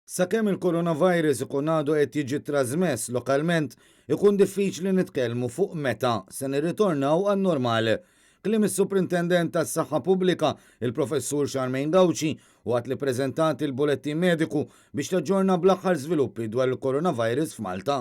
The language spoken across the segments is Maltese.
Sakemm il-coronavirus ikun għadu qed jiġi trasmess lokalment, ikun diffiċli nitkellmu fuq meta se nirritornaw għan-normal. Kliem is-Suprintendent tas-Saħħa Pubblika, il-Professur Charmaine Gauci, waqt li ppreżentat il-bulettin mediku biex taġġorna bl-aħħar żviluppi dwar il-coronavirus f'Malta.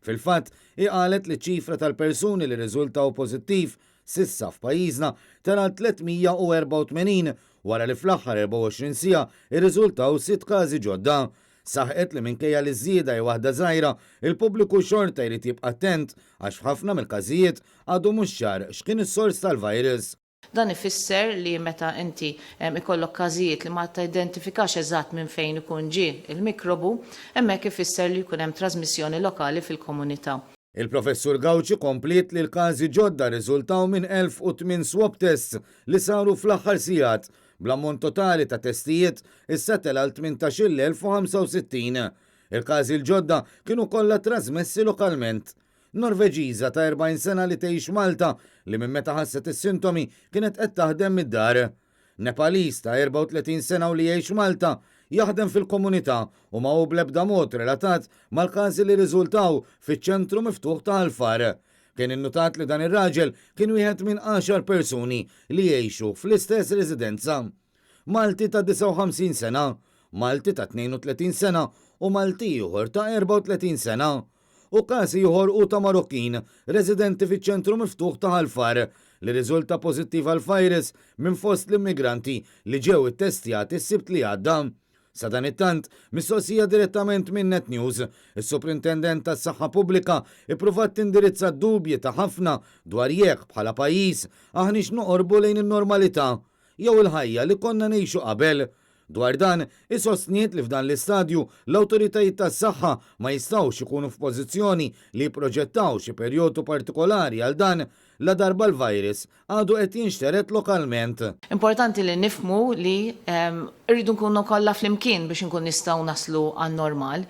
Fil-fatt, hi qalet li ċ-ċifra tal-persuni li rriżultaw pożittiv s'issa f'pajjiżna tela' għal 384 wara li fl-aħħar 24 siegħa rriżultaw sitt każi ġodda. Saħqet li minkejja li ż-żieda hi waħda żgħira, il-pubbliku xorta jrid jibqa' attent għax f'ħafna mill-każijiet għadu mhux ċar x'kien is-sors tal-virus. Dan ifisser li meta inti ikollok każijiet li ma tidentifikax eżatt minn fejn ikun ġie l-mikrobu, hemmhekk ifisser li jkun hemm trażmissjoni lokali fil-komunità. Il-Professur Gauci kompliet li l-każi ġodda rriżultaw minn 1,008 swab tests li saru fl-aħħar sigħat, bl-ammont totali ta' testijiet issa tela' għal 18,065. Il-każi l-ġodda kienu kollha trasmessi lokalment. Norveġiża ta' 40 sena li tgħix Malta li minn meta ħasset is-sintomi kienet qed taħdem mid-dar. Nepaliż ta' 34 sena u li jgħix Malta, jaħdem fil-komunità u ma hu bl-ebda mod relatat mal-każi li rriżultaw fiċ-ċentru miftuħ ta' Ħal Far. Kien innutat li dan ir-raġel kien wieħed minn għaxar persuni li jgħixu fl-istess residenza. Malti ta' 59 sena, Malti ta' 32 sena u Malti ieħor ta' 34 sena. U każ ieħor hu ta' Marokkin residenti fiċ-ċentru miftuħ ta' Ħal Far li rriżulta pożittiv għall-virus minn fost l-immigranti li ġew ittestjati s-Sibt li għadda. Sadanittant, mistoqsija direttament minn Net News, is-Suprintendent tas-Saħħa Pubblika ippruvat tindirizza d-dubji ta' ħafna dwar jekk bħala pajjiż aħniex noqorbu lejn in-normalità jew il-ħajja li konna ngħixu qabel. Dwar dan, hi sostniet li f'dan l-istadju l-awtoritajiet tas-saħħa ma jistgħux ikunu f'pożizzjoni li jipproġettaw xi perjodu partikolari għal dan, ladarba l-virus għadu qed jinxtered lokalment. Importanti li nifhmu li rridu nkunu kollha flimkien biex inkun nistgħu naslu għan-normal.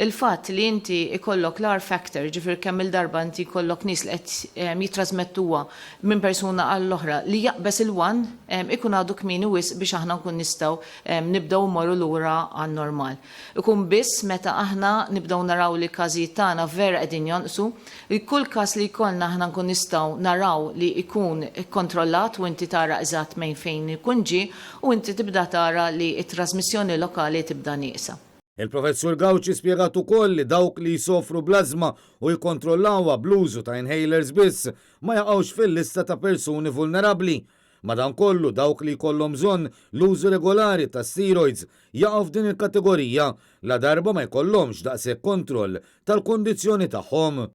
Il-fatt li inti jkollok l-R factor, jiġifieri kemm-il darba inti jkollok nies li qed jittrasmettuha minn persuna għall-oħra li jaqbeż il-one ikun għadu kmieni wisq biex aħna nkun nistgħu nibdew immorru lura għan-normal. Ikun biss meta aħna nibdew naraw li l-każijiet tagħna vera qegħdin jonqsu, li kull każ li jkollna aħna nkun nistgħu naraw li jkun ikkontrollat u inti tara eżatt minn fejn ikun ġie u inti tibda tara li t-trasmissjoni lokali tibda nieqsa. Il-Professur Gauci spjegat ukoll li dawk li jsofru bl-ażma u jikkontrollawha bl-użu ta' inhalers biss ma jaqgħux fil-lista ta' persuni vulnerabbli. Madankollu, dawk li jkollhom bżonn l-użu regolari ta' steroids jaqgħu f'din il-kategorija ladarba ma jkollhomx daqshekk kontroll tal-kundizzjoni tagħhom.